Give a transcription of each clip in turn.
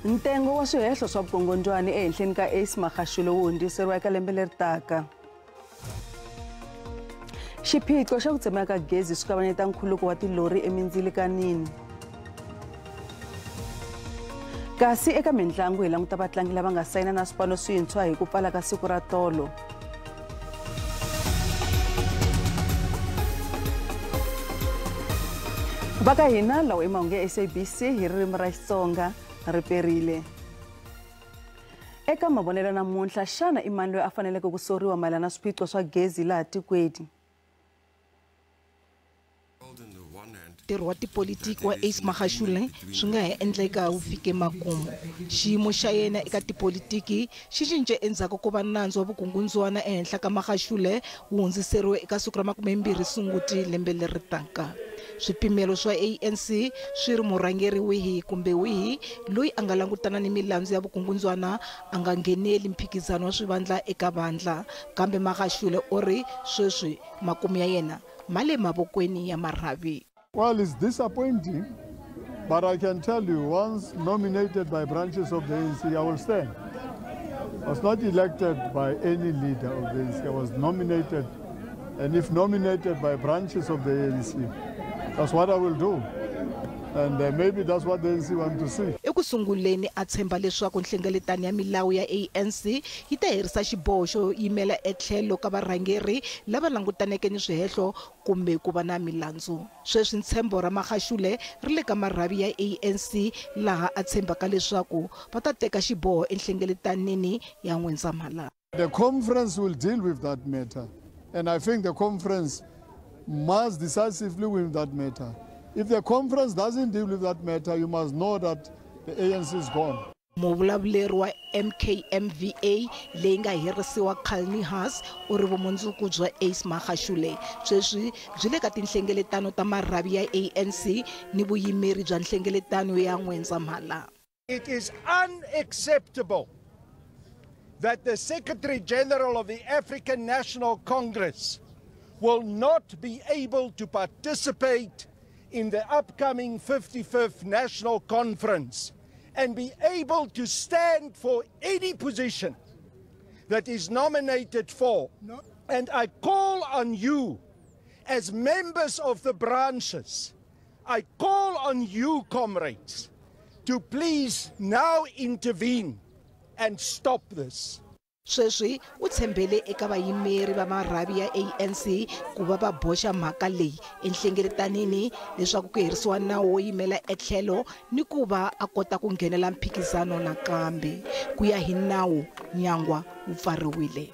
Ntengo wa swihehlo swa vukungundzwani ehenhleni ka Ace Magashule wu hundziseriwa eka lembe leri taka. Xiphiqo xa ku tsemeka ka gezi swi kavanyeta nkhuluko wa tilori emindzilikanini. Kasi eka mitlangu hi languta vatlangi lava nga sayina na swipano swintshwa hi ku pfala ka siku ra tolo. Va ka hina lawa i mahungu ya SABC hi ririmi ra Xitsonga ri perile. Eka mavonelo namuntlha, xana i mani loyi a faneleke ku soriwa mayelana na swiphiqo swa gezi laha tikweni? Ntirho wa tipolitiki wa Ace Magashule swi nga ha endleka wu fike makumu. Xiyimo xa yena eka tipolitiki xi cince endzhaku ko va nandzu wa vukungundzwana ehenhla ka Magashule wu hundziseriwe eka siku ra 20 Sunguti lembe leri taka. Swipimelo swa ANC swi ri murhangeri wihi kumbe wihi loyi a nga langutana ni milandzu ya vukungundzwana a nga ngheneli mphikizano wa swivandla eka vandla. Kambe Magashule u ri sweswi makumu ya yena ma le mavokweni ya marhavi. Well, it's disappointing, but I can tell you, once nominated by branches of the ANC, I will stand. I was not elected by any leader of the ANC. I was nominated, and if nominated by branches of the ANC, that's what I will do. And maybe that's what the ANC want to see. Eku sunguleni a tshemba leswaku nhlengeletano ya milawu ya ANC yi ta herisa xiboho xo yimela etlhelo ka varhangeri lava langutaneke ni swihehlo kumbe ku va na milandzu. Sweswi ntshembo ra Magashule ri le ka marhavi ya ANC laha a tshembaka leswaku va ta teka xiboho enhlengeletanini ya N'wendzamhala. The conference will deal with that matter, and I think the conference must decisively win that matter. If the conference doesn't deal with that matter, you must know that the ANC is gone. Muvulavuleri wa MKMVA leyi nga herisiwa Khalni Haas u ri vumundzuku bya Ace Magashule sweswi byi le ka tinhlengeletano ta marhavi ya ANC ni vuyimeri bya nhlengeletano ya N'wendzamhala. It is unacceptable that the Secretary General of the African National Congress will not be able to participate in the upcoming 55th National Conference and be able to stand for any position that is nominated for. No. And I call on you as members of the branches, I call on you, comrades, to please now intervene and stop this. Sweswi u tshembele eka vayimeri va marhavi ya ANC ku va va boxa mhaka leyi enhlengeletanini leswaku ku herisiwa nawu wo yimela etlhelo ni ku va a kota ku nghenela mphikizano nakambe. Ku ya hi nawu, nyangwa wu pfariwile.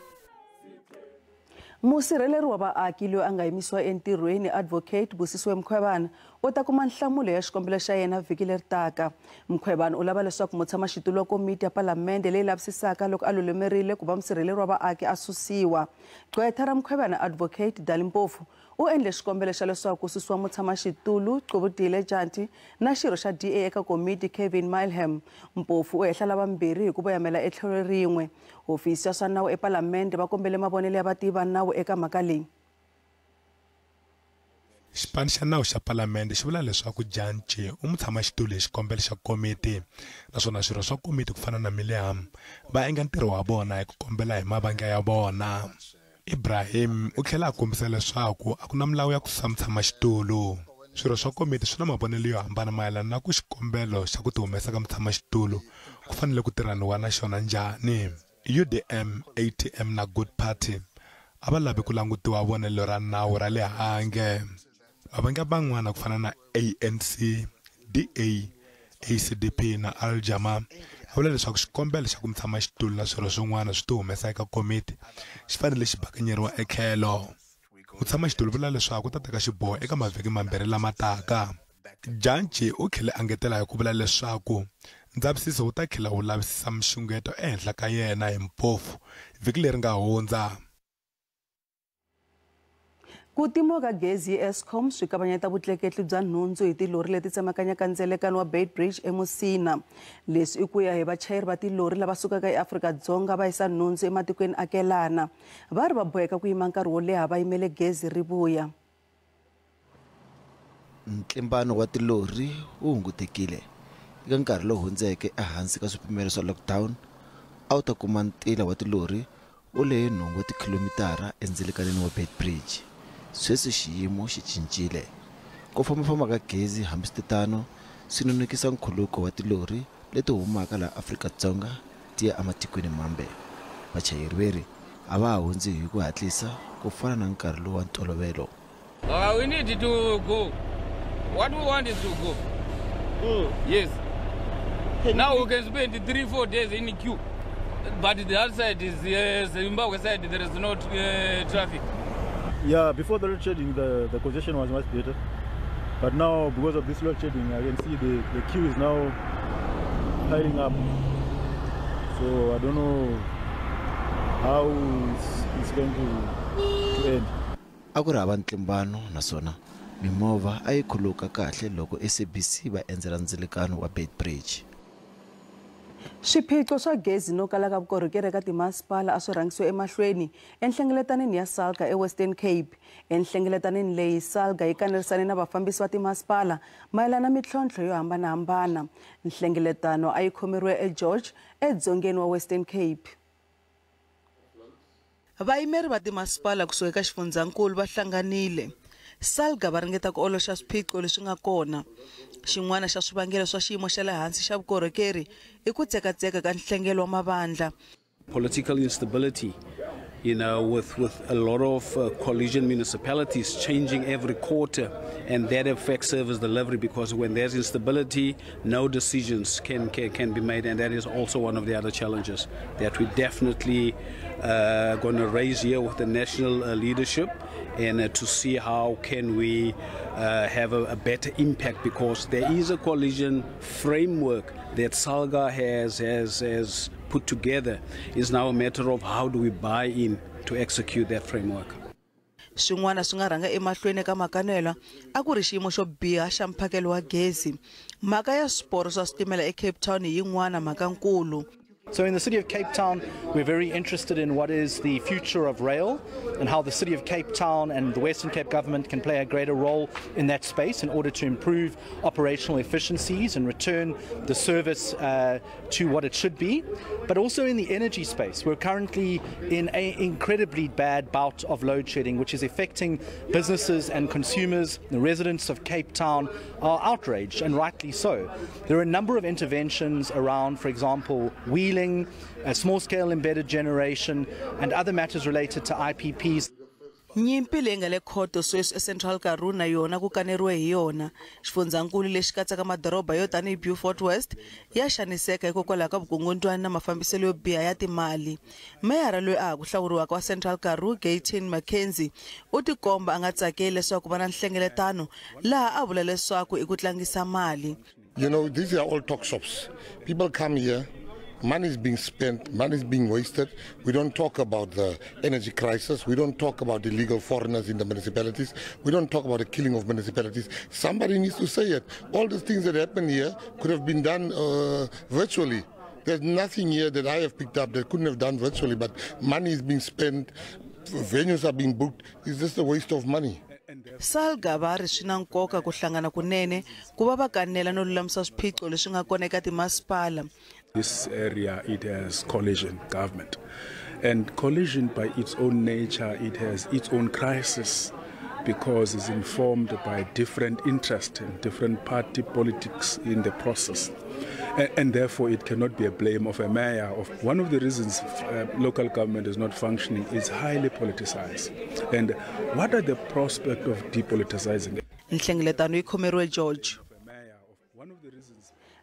Musirheleri wa vaaki loyi a nga yimisiwa entirhweni Advocate Busisiwe Mkhwebane u ta kuma nhlamulo ya xikombelo xa yena vhiki leri taka. Mkhwebane u lava leswaku mutshamaxitulu wa komiti ya palamende leyi lavisisaka loko a lulamerile ku va musirheleri wa vaaki a susiwa. Gqwetha ra Mkhwebane Advocate Dali Mpofu u endle xikombelo xa leswaku ku susiwa mutshamaxitulu Qubudile Dyantyi na xirho xa DA eka komiti Kevin Mileham. Mpofu u hehla lavambirhi hi ku voyamela etlhelo rin'we. Hofisi ya swa nawu epalamende va kombele mavonelo ya vativi va nawu eka mhaka leyi. Xipano xa nawu xa palamende xi vula leswaku Dyantyi u mutshamaxitulu hi xikombelo xa komiti, naswona swirho swa komiti ku fana na Mileham va endla ntirho wa vona hi ku kombela hi mavandla ya vona. Ibrahim u tlhela a kombisa leswaku a ku na milawu ya ku susa mutshamaxitulu. Swirho swa komiti swi na mavonelo yo hambana mayelana na ku xikombelo xa ku tihumesa ka mutshamaxitulu ku fanele ku tirhaniwa na xona njhani. UDM, ATM na Good Party a va lavi ku langutiwa vonelo ra nawu ra le handle. Mavandla van'wana ku fana na ANC, DA, ACDP na Al Jama va vula leswaku xikombelo xa ku mutshamaxitulu na swirho swin'wana swi tihumesa eka komiti xi fanele xi bakanyeriwa etlhelo. Mutshamaxitulu vula leswaku u ta teka xiboho eka mavhiki mambirhi lama taka. Dyantyi u tlhele a ngetela hi ku vula leswaku ndzavisiso wu ta tlhela wu lavisisa mixungeto ehenhla ka yena hi Mpofu vhiki leri nga hundza. Ku timiwa ka gezi hi Eskom swi kavanyeta vutleketli bya nhundzu hi tilori leti tsemakanyaka ndzelekano wa Beitbridge eMusina. Leswi i ku ya hi vachayeri va tilori lava sukaka eAfrika-Dzonga va yisa nhundzu ematikweni akelana. Va ri va boheka ku yima nkarhi wo leha va yimele gezi ri vuya. Ntlimbano wa tilori wu hungutekile. Eka nkarhi lowu hundzeke ehansi ka swipimelo swa lockdown, a wu ta kuma ntila wa tilori wu lehe 8 wa tikhilomitara endzelekanini wa Beitbridge. Sweswi xiyimo xi cincile. Ku fambafamba ka gezi hambiswiritano swi nonokisa nkhuluko wa tilori leti humaka laha Afrika-Dzonga ti ya ematikweni mambe. Vachayeri veri a va ha hundzi hi ku hatlisa ku fana na nkarhi lowu wa ntolovelo. We need to go. What we want is to go. Yes. Now we can spend 3-4 days in the queue. But the other side is Zimbabwe side, there is no traffic. Yeah, before the load shedding, the congestion was much better. But now, because of this load shedding, I can see the queue is now piling up. So I don't know how it's going to end. A ku ri hava ntlimbano naswona mimovha a yi khuluka kahle loko SABC va endzela ndzilekano wa Beitbridge. Swiphiqo swa gezi no kala ka vukorhokeri eka timasipala a swi rhangisiwe emahlweni enhlengeletanini ya SALGA eWestern Cape. Enhlengeletanini leyi SALGA yi kanerisane na vafambisi va timasipala mayelana na mintlhontlho yo hambanahambana. Nhlengeletano a yi khomeriwe eGeorge edzongeni wa Western Cape. Vayimeri va timasipala kusuka eka xifundzankulu va hlanganile. SALGA va ringeta ku oloxa swiphiqo leswi nga kona. Xin'wana xa swivangelo swa xiyimo xa le hansi xa vukorhokeri i ku tsekatseka ka nhlengelo wa mavandla. Political instability, you know, with a lot of coalition municipalities changing every quarter, and that affects service delivery because when there's instability, no decisions can be made, and that is also one of the other challenges that we definitely going to raise here with the national leadership, and to see how can we have a better impact, because there is a coalition framework that SALGA has put together. It's now a matter of how do we buy in to execute that framework. Swin'wana swi nga rhanga emahlweni ka makanelwa a ku ri xiyimo xo biha xa mphakelo wa gezi. Mhaka ya swiporo swa switimela eCape Town hi yin'wana mhakankulu. So in the city of Cape Town, we're very interested in what is the future of rail and how the city of Cape Town and the Western Cape government can play a greater role in that space in order to improve operational efficiencies and return the service to what it should be. But also in the energy space, we're currently in an incredibly bad bout of load shedding, which is affecting businesses and consumers. The residents of Cape Town are outraged, and rightly so. There are a number of interventions around, for example, wheeling, small-scale embedded generation, and other matters related to IPPs. Nyimpi leyi nga le khoto sweswi eCentral Karoo na yona ku kaneriwe hi yona. Xifundzankulu lexi katsaka madoroba yo tanihi Beaufort West ya xaniseka hikokwalaho ka vukungundzwana na mafambiselo yo biha ya timali. Meyara loyi a ha ku hlawuriwaka wa Central Karoo, Gayton McKenzie, u tikomba a nga tsakeli leswaku va na nhlengeletano laha a vula leswaku i ku tlangisa mali. You know, these are all talk shops. People come here. Money is being spent, money is being wasted. We don't talk about the energy crisis. We don't talk about illegal foreigners in the municipalities. We don't talk about the killing of municipalities. Somebody needs to say it. All the things that happen here could have been done virtually. There's nothing here that I have picked up that couldn't have done virtually, but money is being spent, venues are being booked. It's just a waste of money. SALGA va ri swi na nkoka ku hlangana kunene ku va va kanela no lulamisa swiphiqo leswi nga kona eka timasipala. This area, it has coalition government, and coalition by its own nature, it has its own crisis because it's informed by different interests and different party politics in the process, and therefore it cannot be a blame of a mayor. Of one of the reasons local government is not functioning is highly politicized. And what are the prospects of depoliticizing? Nhlengeletano yi khomeriwe George.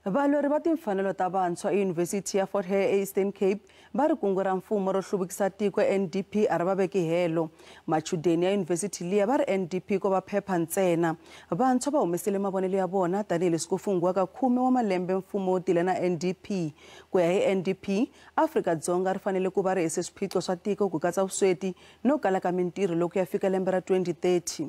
Valori va timfanelo ta vantshwa eYunivhesiti ya Fort Hare eEastern Cape va ri kungu ra mfumo ro hluvukisa tiko NDP a ri va veki helo. Machudeni ya yunivhesiti liya va ri NDP ko va phepha ntsena. Vantshwa va humesile mavonelo ya vona tanihileswi ku funghiwaka 10 wa malembe mfumo wo tila na NDP. Ku ya hi NDP, Afrika-Dzonga ri fanele ku va ri hese swiphiqo swa tiko ku katsa vusweti no kala ka mintirho loko ya fika lembe ra 2030.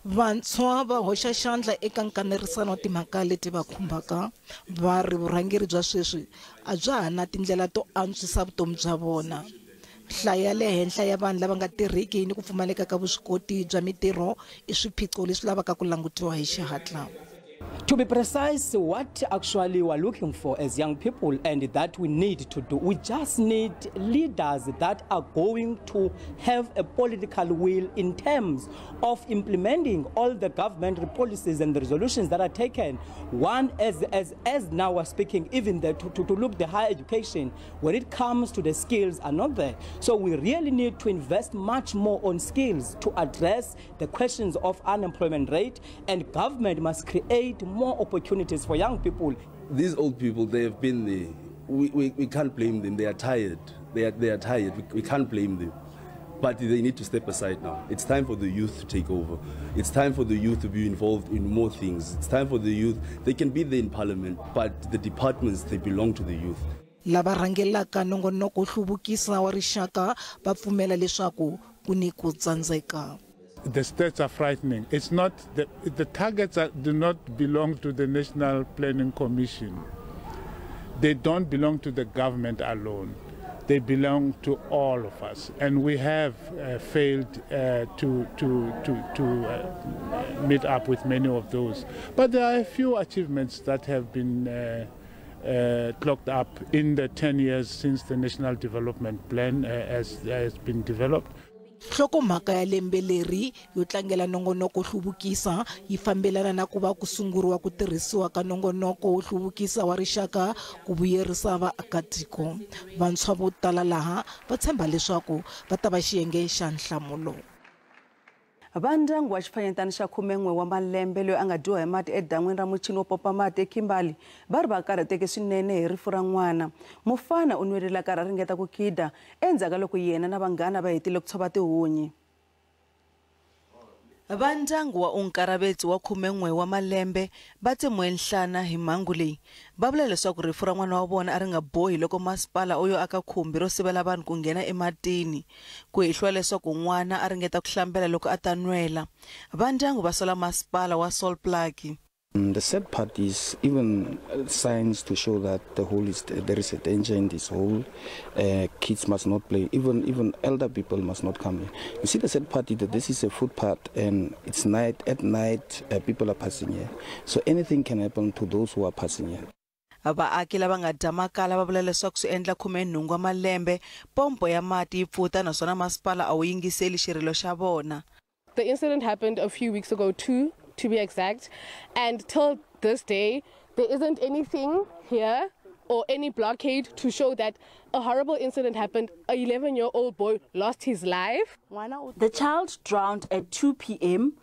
Vantshwa va hoxa xandla eka nkanerisano wa timhaka leti va khumbaka. Va ri vurhangeri bya sweswi a bya ha na tindlela to antswisa vutomi bya vona. Nhlayo ya le henhla ya vanhu lava nga tirhiki ni ku pfumaleka ka vuswikoti bya mitirho i swiphiqo leswi lavaka ku langutiwa hi xihatla. To be precise, what actually we're looking for as young people and that we need to do, we just need leaders that are going to have a political will in terms of implementing all the government policies and the resolutions that are taken. One, as now we're speaking, even to look the higher education, when it comes to the skills are not there. So we really need to invest much more on skills to address the questions of unemployment rate, and government must create more opportunities for young people. These old people, they have been there. We can't blame them. They are tired. They are tired. We can't blame them. But they need to step aside now. It's time for the youth to take over. It's time for the youth to be involved in more things. It's time for the youth. They can be there in parliament, but the departments, they belong to the youth. Lava rhangelaka nongonoko hluvukisa wa rixaka va pfumela leswaku ku ni ku tsandzeka. The stats are frightening. It's not the targets do not belong to the National Planning Commission. They don't belong to the government alone. They belong to all of us, and we have failed to meet up with many of those. But there are a few achievements that have been clocked up in the 10 years since the National Development Plan has been developed. Nhlokomhaka ya lembe leri yo tlangela nongonoko hluvukisa yi fambelana na ku va ku sunguriwa ku tirhisiwa ka nongonoko wo hluvukisa wa rixaka ku vuyerisa vaakatiko. Vantshwa vo tala laha va tshemba leswaku va ta va xiyenge xa nhlamulo. Va ndyangu wa xifanyetana xa 11 wa malembe loyi a nga dyiwa hi mati edan'wini ra muchini wo popa mati eKimberley va ri va karhateke swinene hi rifu ra n'wana. Mufana u nwerile karhi a ringeta ku khida endzhaku ka loko yena na vanghana va hetile ku tshova tihunyi. Va ndyangu wa Unkarabetsi wa 11 wa malembe va tsemiwe nhlana hi mhangu leyi. Va vula leswaku rifu ra n'wana wa vona a ri nga bohi loko masipala u yo aka khumbi ro sivela vanhu ku nghena ematini. Ku hehliwa leswaku n'wana a ringeta ku hlambela loko a ta nwela. Va ndyangu va sola masipala wa Sol Plaatje. The sad part is even signs to show that the hole is there is a danger in this hole. Kids must not play. Even elder people must not come here. You see, the sad part is that this is a footpath and it's night. At night, people are passing here, so anything can happen to those who are passing here. Vaaki lava nga dya makala va vula leswaku swi endla 18 wa malembe pompo ya mati yi pfuta naswona masipala a wu yingiseli xirilo xa vona. The incident happened a few weeks ago too, to be exact, and till this day there isn't anything here or any blockade to show that a horrible incident happened. A 11-year-old boy lost his life. The child drowned at 2 p.m.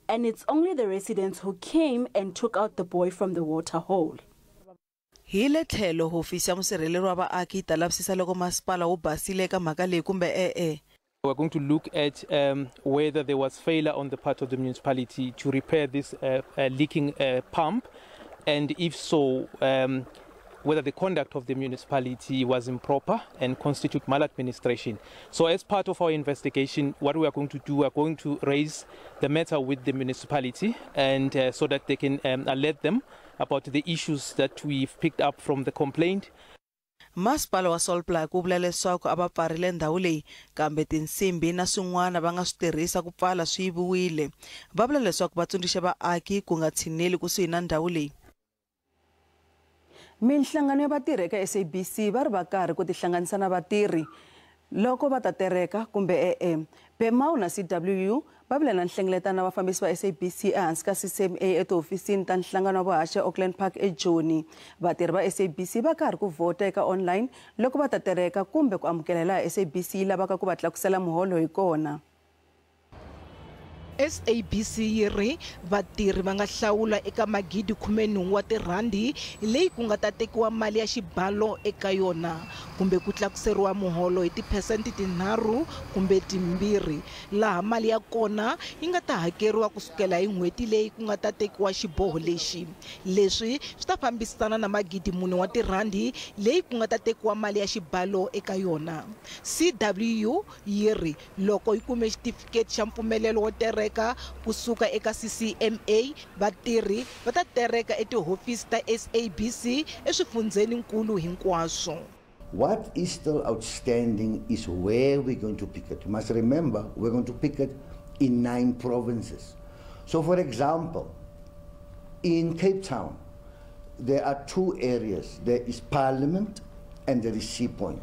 and it's only the residents who came and took out the boy from the water hole. Hi le tlhelo hofisi ya musirheleri wa vaaki yi ta lavisisa loko masipala wu basile eka mhaka leyi kumbe e-e. We're going to look at whether there was failure on the part of the municipality to repair this leaking pump, and if so, whether the conduct of the municipality was improper and constitute maladministration. So as part of our investigation, what we are going to do, we are going to raise the matter with the municipality, and so that they can alert them about the issues that we've picked up from the complaint. Masipala wa Sol Plaatje wu vula leswaku a va pfarile ndhawu leyi kambe tinsimbi na swin'wana va nga swi tirhisa ku pfala swi yiviwile. Va vula leswaku va tsundzuxe vaaki ku nga tshineli kusuhi na ndhawu leyi. Minhlangano ya vatirhi eka SABC va ri va karhi ku tihlanganisa na vatirhi loko va ta tereka kumbe e-e. BEMAWU na CWU va vula na nhlengeletano na vafambisi va SABC ehansi ka CCMA etihofisini ta nhlangano wa vuhaxi Auckland Park eJoni. Vatirhi va SABC va karhi ku vhota eka online loko va ta tereka kumbe ku amukela laha SABC yi lavaka ku va tlakusela muholo hi kona. SABC yi ri vatirhi va nga hlawula eka 18,000 wa tirhandi leyi ku nga ta tekiwa mali ya xibalo eka yona kumbe ku tlakuseriwa muholo hi tiphesente 3 kumbe 2 laha mali ya kona yi nga ta hakeriwa kusukela hi n'hweti leyi ku nga ta tekiwa xiboho lexi. Leswi swi ta fambisana na 4,000 wa tirhandi leyi ku nga ta tekiwa mali ya xibalo eka yona. CWU yi ri loko yi kume xitifiketi xa mpfumelelo wo tereka kusuka eka CCMA vatirhi va ta tereka etihofisi ta SABC eswifundzeninkulu hinkwaswo. What is still outstanding is where we're going to pick it. You must remember we're going to pick it in 9 provinces. So for example, In Cape Town, there are two areas. There is Parliament and there is Sea Point.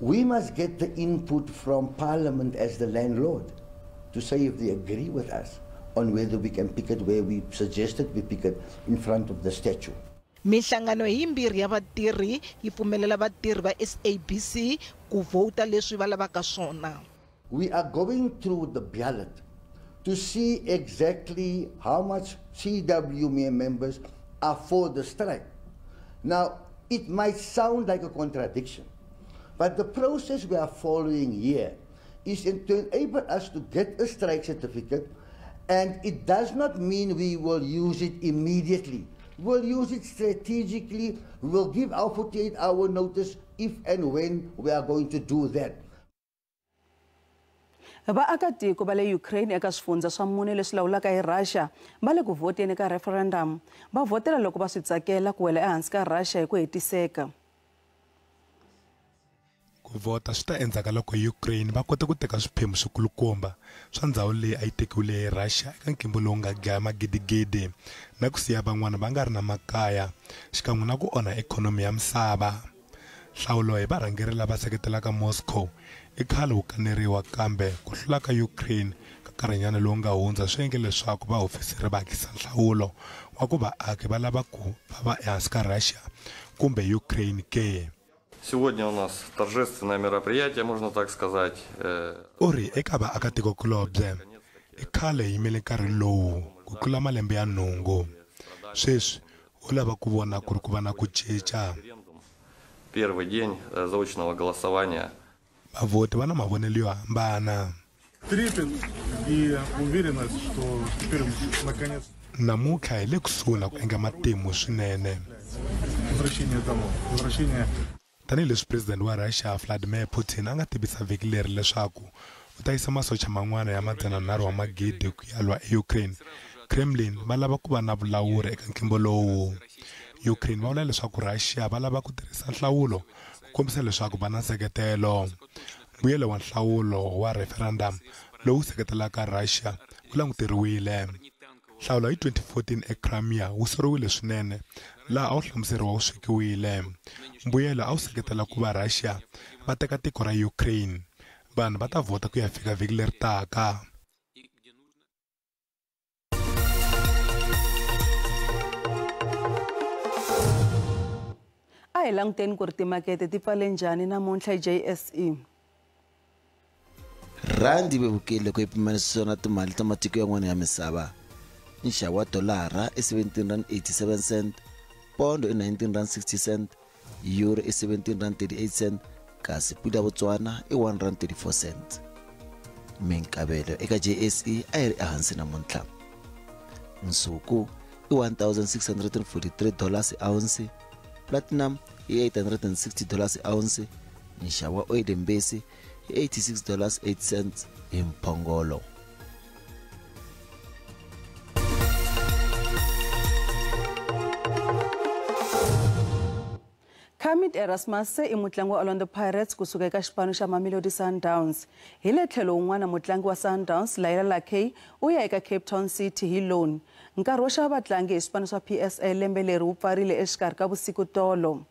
We must get the input from Parliament as the landlord to say if they agree with us on whether we can picket where we suggested we picket in front of the statue. Minhlangano yimbirhi ya vatirhi yi pfumelela vatirhi va SABC ku vhota leswi va lavaka swona. We are going through the ballot to see exactly how much CWMA members are for the strike. Now, it might sound like a contradiction, but the process we are following here is to enable us to get a strike certificate, and it does not mean we will use it immediately. We'll use it strategically. We'll give our 48-hour notice if and when we are going to do that. Vaakatiko va le Ukraine eka swifundza swa mune leswi lawulaka hi Russia va le ku vhoteni ka referendum. Va vhotela loko va swi tsakela ku wela ehansi ka Russia hi ku hetiseka. Ku vhota swi ta endzhaku ka loko Ukraine va kote ku teka swiphemu swikulukumba swa ndzhawu leyi a yi tekiwile hi Russia eka nkimbo lowu nga dlaya magidigidi na ku siya van'wana va nga ri na makaya xikan'we na ku onha ikhonomi ya misava. Nhlawulo hi varhangeri lava seketelaka Moscow i khale wu kaneriwa, kambe ku hlula ka Ukraine ka nkarhinyana lowu nga hundza swi endle leswaku vahofisiri va hatlisa nhlawulo wa ku vaaki va lava ku va va ehansi ka Russia kumbe Ukraine ke. Сегодня у нас торжественное мероприятие, можно так сказать. U ri eka vaakatikokulobye i khale hi yimele nkarhi lowu ku tlula malembe ya 8. Sweswi u lava ku vona ku ri ku va na ku cinca. Первый день заочного голосования. Vavhoti va na mavonelo yo hambana. Трепет и уверенность, что теперь наконец. Namuntlha hi le kusuhi na ku endla matimu swinene. Возвращение домой. Возвращение. Tanihileswi president wa Russia Vladimir Putin a nga tivisa vhiki leri leswaku u ta yisa masocha man'wana ya 300 wa magidi ku ya lwa eUkraine, Kremlin va lava ku va na vulawuri eka nkimbo lowu. Ukraine va vula leswaku Russia va lava ku tirhisa nhlawulo ku kombisa leswaku va na nseketelo. Mbuyelo wa nhlawulo wa referendum lowu seketelaka Russia wu languteriwile. Nhlawulo hi 2014 eCrimea wu soriwile swinene, laha a wu hlamuseriwa wu swekiwile. Mbuyelo a wu seketela ku va Russia va teka tiko ra Ukraine. Vanhu va ta vhota ku ya fika vhiki leri taka. A hi languteni ku ri timakete ti pfale njhani namuntlha hi JSE. Randi vevukile ku yi pimanisiwa na timali ta matiko yan'wana ya misava. Nxavo wa dolara i R17.87, pondo i R19.60, euro i R17.38, kasi pula Botswana i R1.34. Minkavelo eka JSE a yi ri ehansi namuntlha. Nsuku i $1,643 ounce, platinum i $860 ounce, nxavo wa oyili mbesi i $86.08 hi mphongolo. Kermit Erasmus se i mutlangi wa Orlando Pirates kusuka eka xipano xa Mamelodi Sundowns. Hi le tlhelo wun'wana mutlangi wa Sundowns Laila Lakay u ya eka Cape Town City hi loan. Nkarhi wo xava vatlangi hi swipano swa PSL lembe leri wu pfarile exikarhi ka vusiku tolo.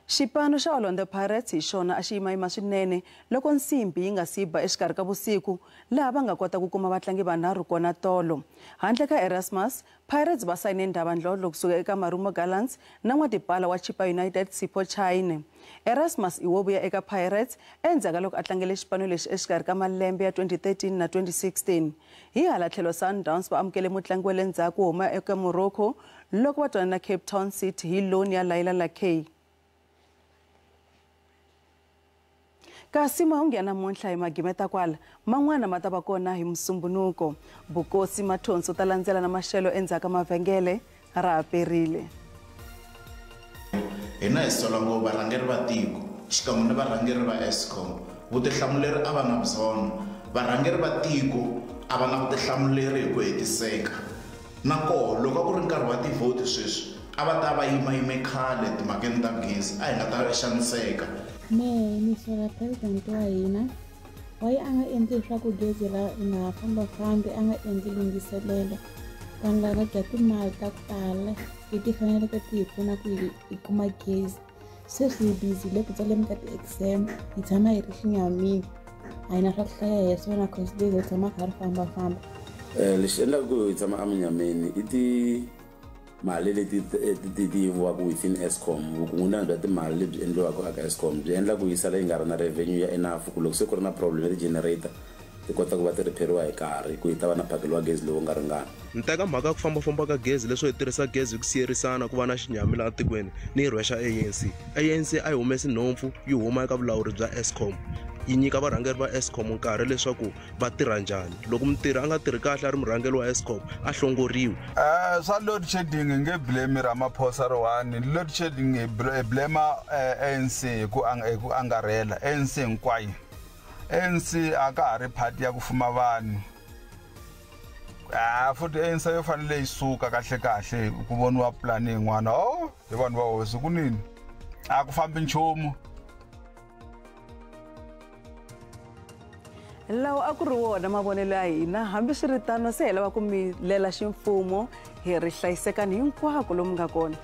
Xipano xa Orlando Pirates hi xona a xi yimayima swinene loko nsimbi yi nga si ba exikarhi ka vusiku, laha va nga kota ku kuma vatlangi vanharhu kona tolo. Handle ka Erasmus, Pirates va sayine Ndaba Ndlondlo kusuka eka Marumo Gallants na n'watipala wa Chippa United Sipho Chaine. Erasmus i wo vuya eka Pirates endzhaku ka loko a tlangele xipano lexi exikarhi ka malembe ya 2013 na 2016. Hi hala tlhelo Sundowns va amukele mutlangi wa le ndzhaku wo huma eka Morocco loko va twanana na Cape Town City hi loan ya Laila Lakay. Kasi mahungu ya namuntlha hi magimeta kwala, man'wana ma ta va kona hi Musumbunuko. Bukosi Mathonsi u ta landzela na maxelo endzhaku ka mavhengele ra haperile. Hina hi sola ngopfu varhangeri va tiko xikan'we na varhangeri va Eskom. Vutihlamuleri a va na byona. Varhangeri va tiko a va na vutihlamuleri hi ku hetiseka. Na koho loko a ku ri nkarhi wa tivhoti sweswi a va ta va yimayime khale timhakeni ta gezi, a hi nga ta xaniseka. Mehe ni sola president wa hina waye a nga endli leswaku gezi ra ri nga ha fambafambi, a nga endli lunghiselelo. Vanhu lava va dya timali ta ku tala leti faneleke ti hi pfuna ku hi kuma gezi. Sweswi hi busy le ku tsaleni ka ti-exam, hi tshama hi ri xinyamini, a hi na swa ku hlaya hi swona cause gezi ri tshama kha ri fambafamba. Lexi endlaka ku hi tshama emunyameni i timali leti ti yiviwaka within Eskom. Vukungundzwana bya timali lebyi endliwaka eka Eskom byi endla ku yi sala yi nga ri na revenue ya enough ku loko se ku ri na problem ya ti-generator ti kota ku va ti repair-iwa hi nkarhi ku yi ta va na mphakelo wa gezi lowu nga ringana. Ni teka mhaka ya ku fambafamba ka gezi leswo hi tirhisa gezi hi ku siyerisana ku va na xinyami laha tikweni ni yi rhwexa ANC. ANC a yi humesi nhompfu yi huma eka vulawuri bya Eskom, yi nyika varhangeri va Eskom nkarhi leswaku va tirha njhani. Loko mutirhi a nga tirhi kahle a ri murhangeri wa Eskom a hlongoriwi. Swa load shedding hi nge blame Ramaphosa ri one, load shedding hi blame ANC hi ku angarhela ANC hinkwayo. ANC a ka ha ri party ya ku fuma vanhu. Futhi ANC yo fanele yi suka kahle kahle ku voniwa plan yin'wana. Oh, hi vanhu va hosi kunini a ku fambi nchumu. Lawa a ku ri wona mavonelo ya hina, hambiswiritano se hi lava ku mi lela ximfumo hi ri hlayisekani hinkwako lomu nga kona.